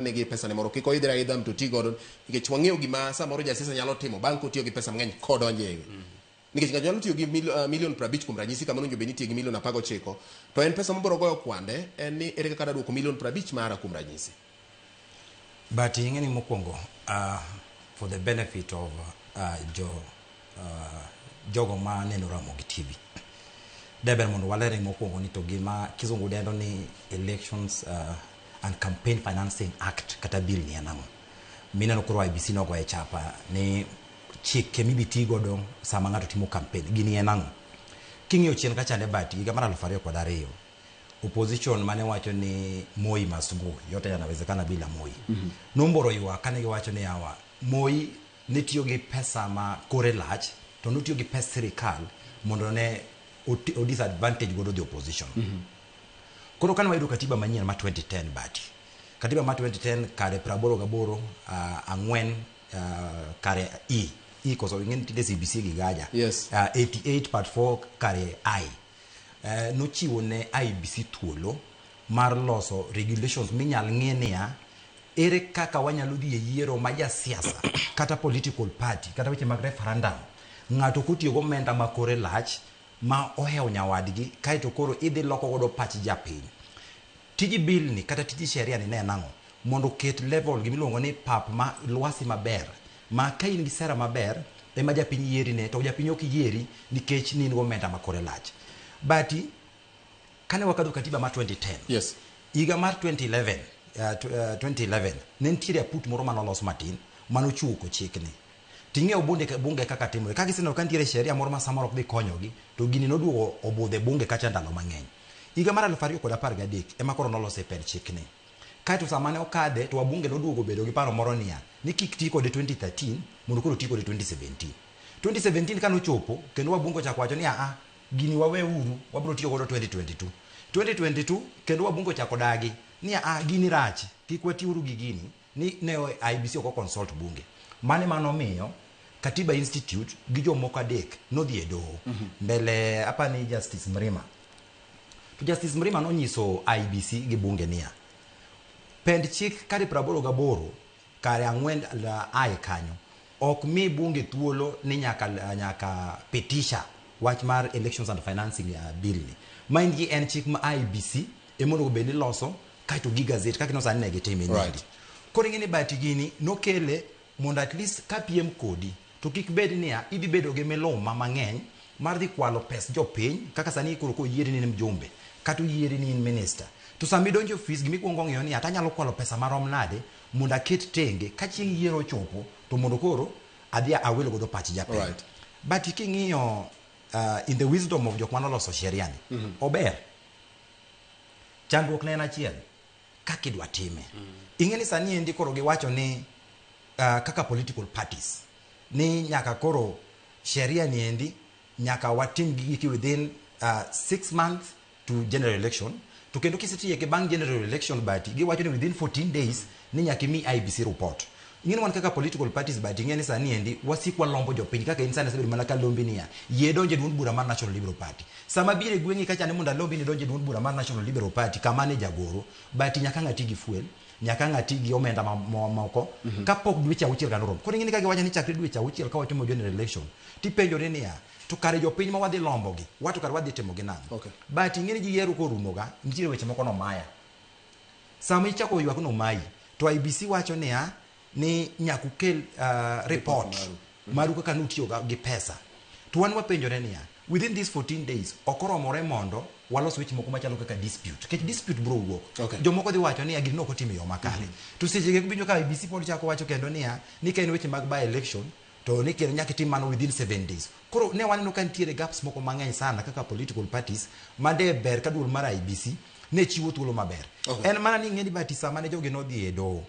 Nigi pesa ne moro kik oidhre aidha to ti godo nikech wang'eyo gima samoro jasiasa nyalo timo bang' kotiyo gi pesa mang'eny kodonjo e nikech ng'ato nyalo tiyo gi milion 50 kuom ranyisi kama owinjo bed ni tiyo gi milion 19 to en pesa mobiro goyo kwande en ni ere kaka daduoko milion 50 mara kuom ranyisi. But ing'e ni mokwongo, for the benefit of jogo ma neno Ramogi TV, deber mondo waler ni mokwongo ni to gima kizungu dendo ni Elections and Campaign Financing Act kata bill ni en ang'o. Mineno koro IEBC nogoye chapa ni chike mibi ti godo sama ng'ato timo campaign gini en ang'o. King'iyo chien kachande but higa mar 2002, opposition mane wacho ni Moi must go, yote yanawezekana bila Moi, nomboro ywak kane giwacho ni yawa, Moi ne tiyo gi pesa ma kore lach to notiyo gi pes sirikal mondo ne o disadvantage godo the opposition. Koro kane wayudo katiba manyien ma 2010, bati katiba ma 2010 kare 88 4 kare e e koso ing'e ni tinde CBC gi gaja. 88 part 4 kare i nochiwo ne IEBC thuolo mar loso regulations minyal ng'e niya ere kaka wanyalo dhi e yiero ma jasiasa kata political party kata weche mag referendum ng'ato kotiyo gomenda ma kore lach ma ohewo nyawadgi kaeto koro idhi loko godo pach japiny. Tij bill ni kata tij sheria ni ne en ang'o? Mondo oket level gimiluongo ni pap ma lwasi maber ma ka in gi sera maber ema japiny yieri ne to japiny ok yieri nikech ni in gomenda ma kore lach. But kane wakadho katiba ma 2010, higa mar 2011, 2011 ne nitiere aput moro manolos matin manochuko chikni. Ting'eyo bunge kaka timore ka giseneno ka nitiere sheria moro ma samoro ok dhi konyogi to gini noduogo obudho e bunge kacha ndalo mang'eny. Higa mar 2013 ema koro nolose pend chikni. Kaeto sama ne okadhe to wabunge noduogo bedo gi paro moro niya ni kik ti kode 2013 mondo koro ti kode 2017. 2017 kanochopo kendo wabunge ochako wacho ni aa gini waweuru wabiro tiyo godo 2022. 2022 kendo wabunge ochako dagi ni aa gini rach kik watiuru gi gini ni ne IEBC ok consult bunge. Mane manomiyo Katiba Institute gi jomoko adek nodhi e doho mbele apani Justice Mrima. To Justice Mrima nonyiso IEBC gi bunge niya pend chik kare 88 kare 4 ae kanyo ok mi bunge thuolo ni nyaka pitisha wach mar Elections and Financing Bill ni. Maendi en chik ma IEBC ema onego bed ni loso kaeto gi gazette kaka ino sani ne gitime niendi. Koro ing'e ni bati gini nokele mondo at least ka piem kodi to kik bed niya idhi bedo gi miluma mang'eny mar dhi kwalo pes jopiny kaka sani koro koyieri ni in mjumbe kata oyieri ni in minister to sama idonjo e ofis gimikwongo ng'iyo ni atanyalo kwalo pesa marom nade mondo aket tenge ka chieng' yiero ochopo to mondo koro adhi awil godo pach japiny. But king'iyo in the wisdom of jok manoloso sheria ni, ober. Chandruok ne en achiel kaka idwa time. Ing'e ni sani endi koro giwacho ni kaka political parties ni nyaka koro sheria ni endi nyaka watim gigi within 6 months to general election, to kendo kisetieke bang' general election but giwacho ni within 14 days ni nyaka imi IEBC report. Ing'e ni wan kaka political parties, but ing'e ni sani endi wasik walombo jopiny kaka in sani asebedo mana ka lombi niya yie donjo e duond bura mar National Liberal Party. Sama biro e gweng'i kacha ni mondo alombi ni donjo e duond bura mar National Liberal Party kama ne jagoro, but nyaka ng'ati gi fuel, nyaka ng'ati gi omenda moko kapok dweche 6 kano oromo. Koro ing'e ni ka giwacho ni chakre dweche 6 ka watimo general election, tipenjori niya to kare jopiny ma wadhi lombogi wato kare wadhi timo gi nang'o? But ing'e ni ji yiero korumoga nitiere weche moko nomaya. Sama ichako ywak nomayi to IEBC wacho niya ni nyaka ukel report maru kaka nutiyo gi pesa. To wan wapenjore niya within these 14 days ok oromore mondo walos weche moko machalo kaka dispute nikech dispute biro wuok. Jomoko dhi wacho niya gini nok otim e yo makare. To seche go winjo ka IEBC pod chako wacho kendo niya ni ka en weche mag by election to ni kendo nyaka itim mano within 7 days. Koro ne waneno ka nitiere gaps moko mang'eny sana kaka political parties ma de ber ka duol mar IEBC ne chiwo thuolo maber. En mana ni ing'e ni bati sama ne jogi nodhi e doho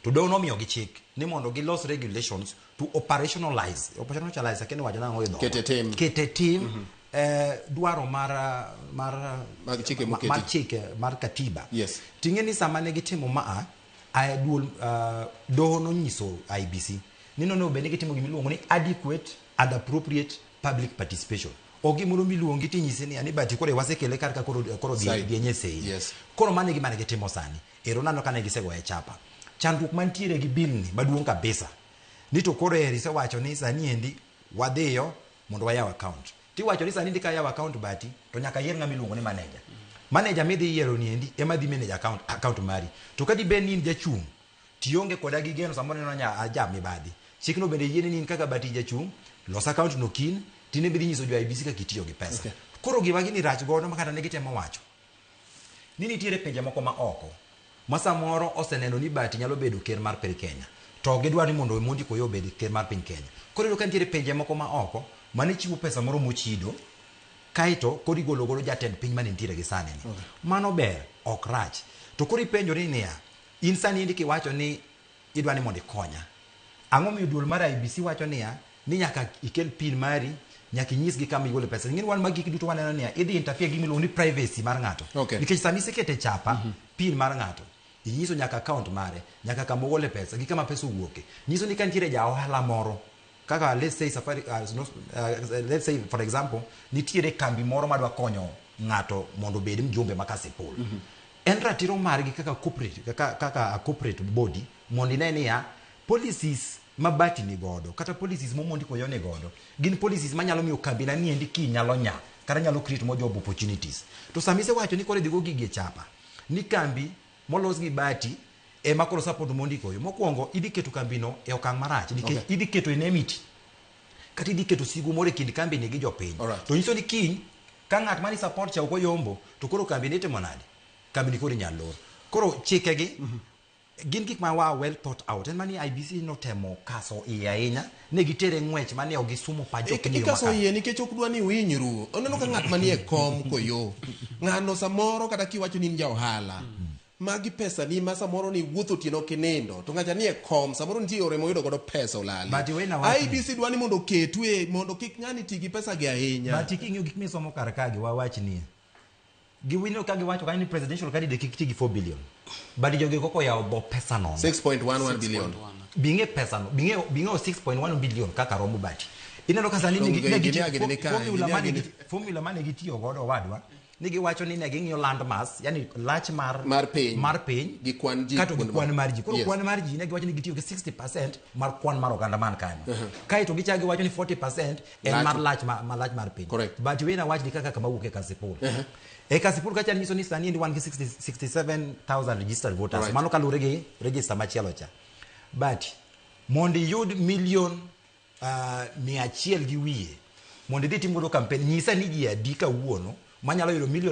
to doho nomiyogi chik ni mondo gilos regulations to operationalize akia ni wacho nang'o e dhowa. Kete tim. Kete tim dwaro mar Mag chike mar moketi. Chike mar katiba. Ting'e ni sama ne gitimo maa a duol doho nonyiso IEBC ni nonego bed ni gitimo gimiluongo ni adequate and appropriate public participation. Ok gimoro miluongi tinyisi ni ani bati koro wasekele kar ka koro koro dhi Sai. dhi enye sei. Yes. Koro mano e gima ne gitimo sani. Ero nano kane gisegoye chapa. Chandruok mantiere gi bill ni maduong' kabisa. Ni to koro eri isewacho ni sani endi wadhiyo mondo wayaw account. Tiwacho ni sani ndika yaw account bati to nyaka yier ng'ama iluongo ni manager. Manager midhi yiero ni endi ema dhi manage account mari. To ka dibed ni in jachung' tionge koda gi geno samoro neno nya aja mibadhi. Chikno bende yiene ni in kaka bati jachung' los account no kin tine bidhi nyiso jo IEBC kaka itiyo gi pesa. Okay. Koro gima gini rach godo ma kata ne gitemo wacho ni nitiere pinje moko ma oko ma samoro oseneno ni Bati nyalo bedo ker mar piny Kenya to ok gidwar ni mondo Omondi Koyo obed ker mar piny Kenya. Koro iyudo ka nitiere pinje moko ma oko mane chiwo pesa moro mochido kaeto koro igolo godo jatend piny mane nitiere gi sani ni. Okay. Mano ber, ok rach. To koro ipenjori niya, in sani endi kiwacho ni idwa ni mondo ikonya. Ang'o miyo duol mar IEBC wacho niya ni nyaka ikel pin mari, nyaka inyisgi kama igole pesa. Ing'e ni wan magi duto waneno niya idhi interfere gi gimiluongo ni privacy mar ng'ato. Okay. Nikech sama isekete chapa pin mar ng'ato, inyiso nyaka account mare, nyaka kama ogole pesa gi kama pesa owuoke. Nyiso ni ka nitiere ja ohala moro kaka let's say safari no, let's say for example nitiere kambi moro madwa konyo ng'ato mondo obed mjumbe ma Kasipul. En ratiro margi kaka corporate kaka a corporate body mondo ine niya policies ma Bati ni godo kata policies momondi koyo ni godo gin policies manyalo miyo kambi na niendi kiny nyalo nya kata nyalo create more job opportunities. To sama isewacho ni koro idhi go gigi e chapa ni kambi molos gi Bati ema koro support Omondi Koyo, mokwongo idhi keto kambino e okang' marach nikech Okay. idhi keto enmity kata idhi keto sigu moro e kind kambi ni gi jopiny. Alright. To nyiso ni kiny ka ng'at mani support cha ok oyombo to koro kambi ni itimo nade? Kambi ni koro inyalo lor. Koro chikegi gin gik ma wa well thought out. En mani IEBC notemo kaso iye ahinya, ne gitere ng'wech mane ok gisumo pach jopiny e yo Ikaso makare. iye nikech ok dwa ni uhinyru. Oneno ka ng'at manie kom koyo. Ng'ano samoro kata kiwacho ni in ja ohala. Magi pesa ni ma samoro ni wuotho otieno kinindo to ng'acha nie kom samoro nitie yore moyudo godo pesa olali. But wena wachni. IEBC dwa ni mondo oketue mondo kik ng'ani ti gi pesa gi ahinya. But king'iyo gik misomo kar ka gi wawach ni giwinjo ka giwacho kanyo ni presidential candidate kik ti gi 4 billion. But jogi koko oyawo dho pesa nono. 6.11 billion. Bing'e pesa no, bing'e bing'e 6.1 billion kaka romo bati. Ineno ka sani Donge ne gi engineer gini ni kae, formula engineer mane gini- gi formula mane gitiyo godo owadwa ni giwacho ni ne ging'iyo land mass, yani lach mar Mar piny. mar piny Gi kwan ji kato gi kuonde kwan moko. mar ji. Koro Yes. kwan mar ji ne giwacho ni gitiyo gi 60% mar kwan mar oganda man kanyo. Kaeto gichako giwacho ni 40% en Lach. mar lach ma, ma lach mar piny. Correct. But wena wach ni kaka kama wuok e Kasipul. E Kasipul kacha nyiso ni sani endi wan gi 60 67,000 registered voters. Right. Mano kaluwore gi register machielo cha. But mondo iyud milion 100 gi wiye mondo idhi tim godo campaign, nyisa ni ji adi kawuono manyalo yudo milion